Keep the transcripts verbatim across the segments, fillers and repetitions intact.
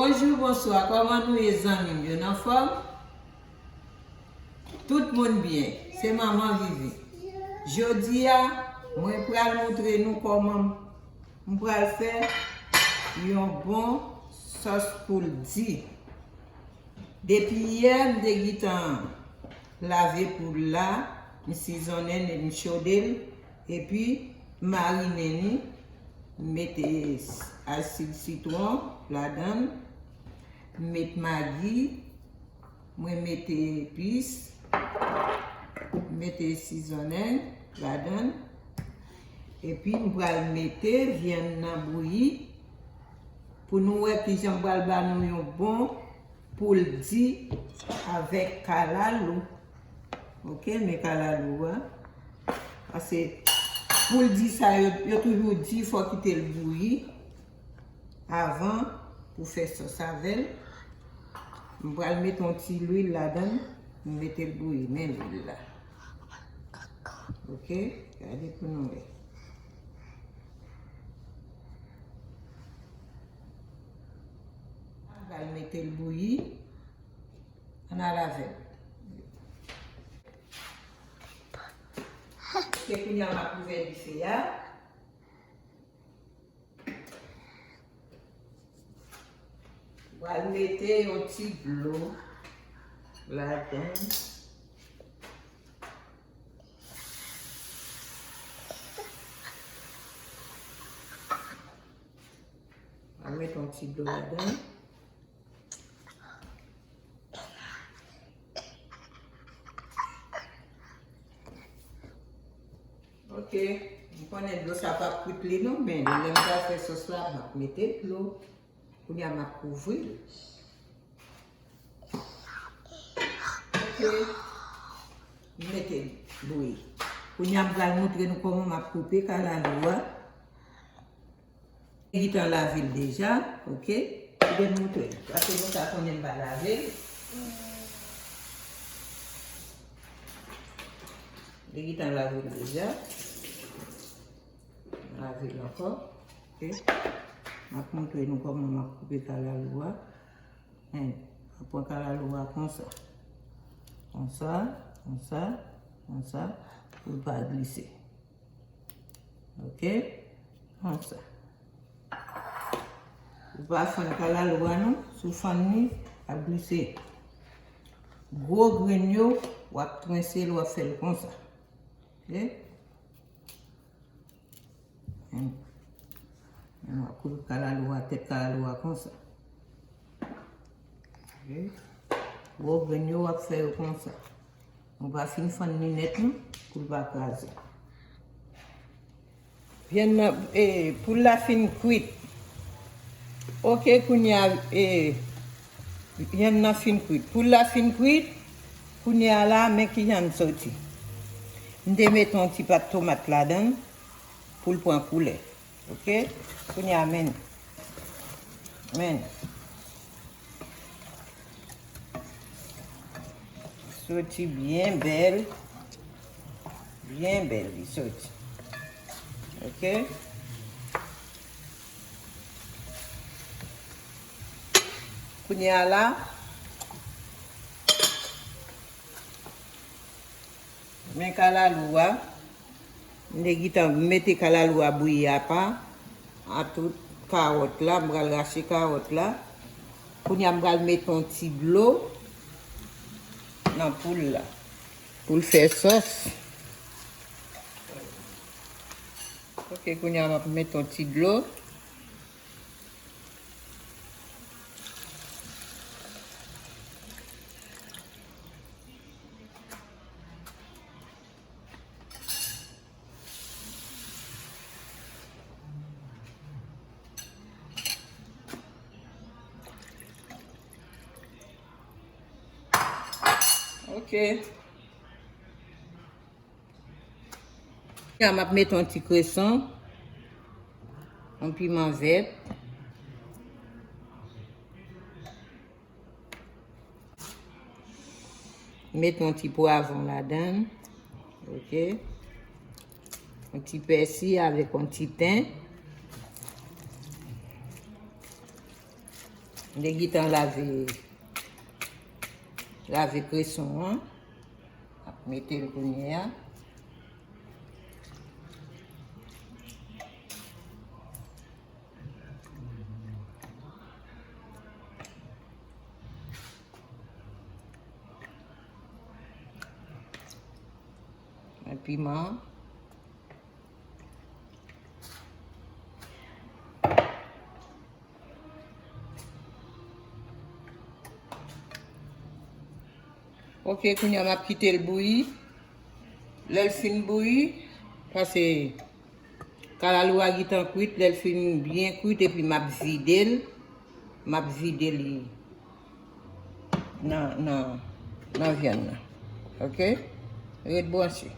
Bonjou, bonswa, kòman nou ye zanmi m yo, n anfòm? Tout moun byen, se manman Vivi. Jodi a, mwen pral montre nou kòman m pral fè yon bon sòs poul di. Depi yè, m te gentan lave poul la, m sizonnen l, m chode l, epi m marinen li, m mete asid sitwon ladan l, m met magi, mwen mete epis, m mete sizonnen ladan l, epi m pral mete vyann nan bouyi pou nou wè kijan m pral ba nou yon bon poul di avèk kalalou. Ok, men kalalou a. Paske poul di sa yo, yo toujou di fò kite l bouyi avan pou fè sòs avè l. M pral mete yon ti lwil ladan l, m mete l bouyi, men lwil la. Ok, gade pou nou wè. M pral mete l bouyi. Ann al avè l. Se kounye a m ap ouvè dife a. Pral mete yon ti dlo ladan. Pral mete yon ti dlo ladan. Ok, m konnen dlo sa p ap kwit li non, men lè m ta fè sòs la, m ap mete dlo. Kounye a m ap kouvri l. Ok, m mete l bouyi. Kounye a m pral montre nou kòman m ap koupe kalalou a. Gentan lave l deja, ok? Kite m montre nou. Paske nou ka konnen m pa lave l. Li gentan lave l deja. Lave l ankò. Ok? M ap montre nou kòman m ap koupe kalalou a. Hen, m ap pran kalalou a konsa. Konsa, konsa, konsa, pou l pa glise. Ok? Konsa. Ou pa fann kalalou a non. Si w fann li, l ap glise. Gwo grenn yo, w ap trense l, w ap fè l konsa. Ok? Hen. Hen, w ap koupe kalalou a, tèt kalalou a konsa. Ok? Gwo grenn yo, w ap fè yo konsa. Ou pa fin fann li nèt non, pou l pa kraze. Vyann nan, e, poul la fin kwit. Ok, kounye a, e, vyann nan fin kwit. Poul la fin kwit, kounye a la, men kijan l soti. M te mete yon ti pat tomat ladan l pou l pran koulè. Ok? Kounye a, men. Men. Soti byen bèl. Byen bèl, li soti. Ok? Kounye a la, men kalalou a. M te gentan mete kalalou a bouyi apa, a tout kawòt la, m pral rache kawòt la. Kounye a m pral mete yon ti dlo nan poul la, pou l fè sòs. Ok, kounye a m ap mete yon ti dlo. Ok. La, m ap mete yon ti kreson, yon piman vèt. Met yon ti pwavwon ladan l. Ok. Yon ti pèsi avèk yon ti ten. M te gentan lave, lave kreson an. M ap mete l kounye a. Piman. Ok, kounye a m ap kite l bouyi. Lè l fin bouyi, paske kalalou a gentan kwit, lè l fin byen kwit, epi m ap vide l, m ap vide li nan, nan, nan vyann nan. Ok? Ret branche.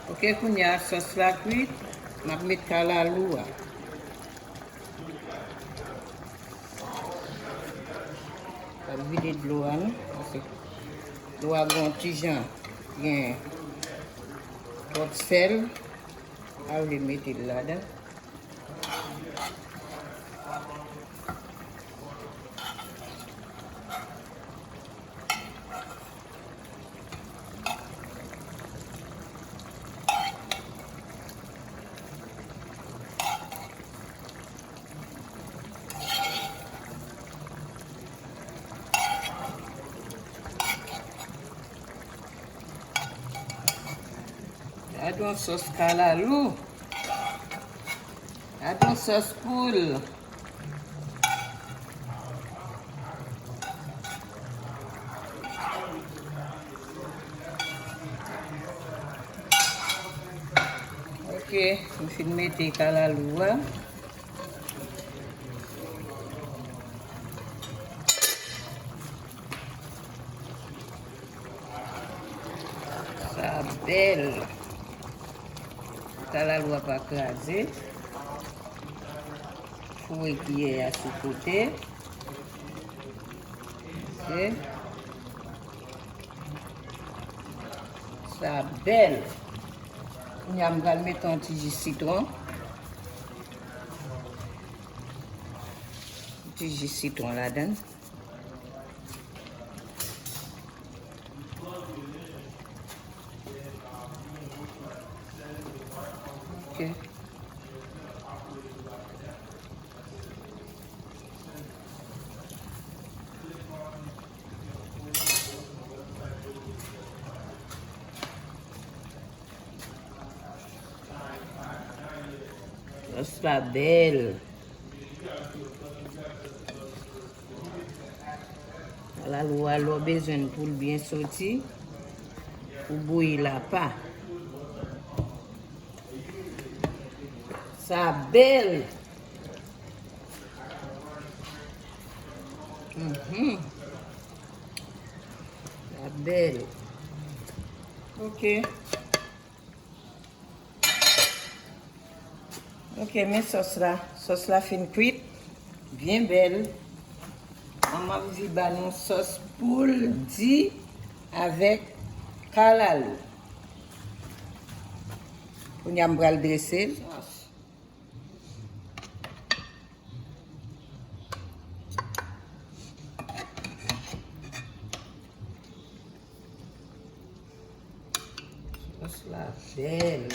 Ok, kounye a sòs la kwit, m ap met kalalou a. Ap vide dlo a, non? Paske dlo a gon ti jan gen twòp sèl. Pa vle mete l ladan. Gad yon sòs kalalou. Gad yon sòs poul. Ok, m fin mete kalalou a. Sa bèl. Kalalou a pa kraze. Foure kiyè a sou kote. Ok. Sa bèl. Kounye a m pral mete yon ti ji sitwon. Ti ji sitwon ladan. Ok. Sòs la bèl. Kalalou a, lè w bezwen l pou l byen soti, ou bouyi l apa. Sa bèl. Mhm. Sa bèl. Ok. Ok, men sòs la. Sòs la fin kwit. Byen bèl. An m ap vin ba nou sòs poul di avèk kalalou. Kounye a m pral drese l. Sòs la bèl.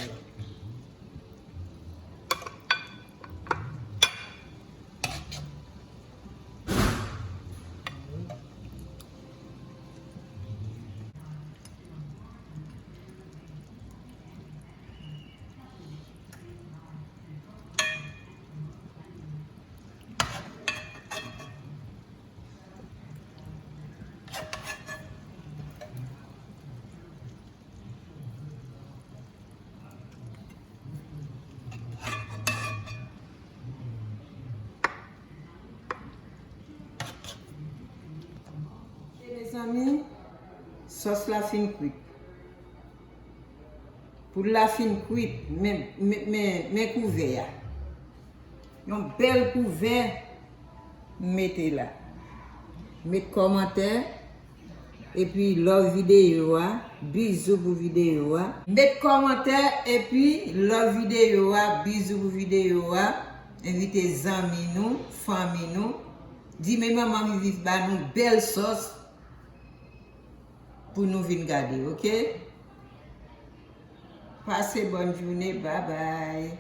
Ok, mezanmi, sòs la fin kwit. Poul la fin kwit, men, men, men, men kouvè a. Yon bèl kouvè m mete la. Met kòmantè, epi love videyo a, bizou pou videyo a. Met kòmantè, epi love videyo a, bizou pou videyo a. Envite zanmi nou, fanmi nou. Di men manman Vivif ba nou bèl sòs pou nou vin gade, oke? Pase bòn jounen, babay.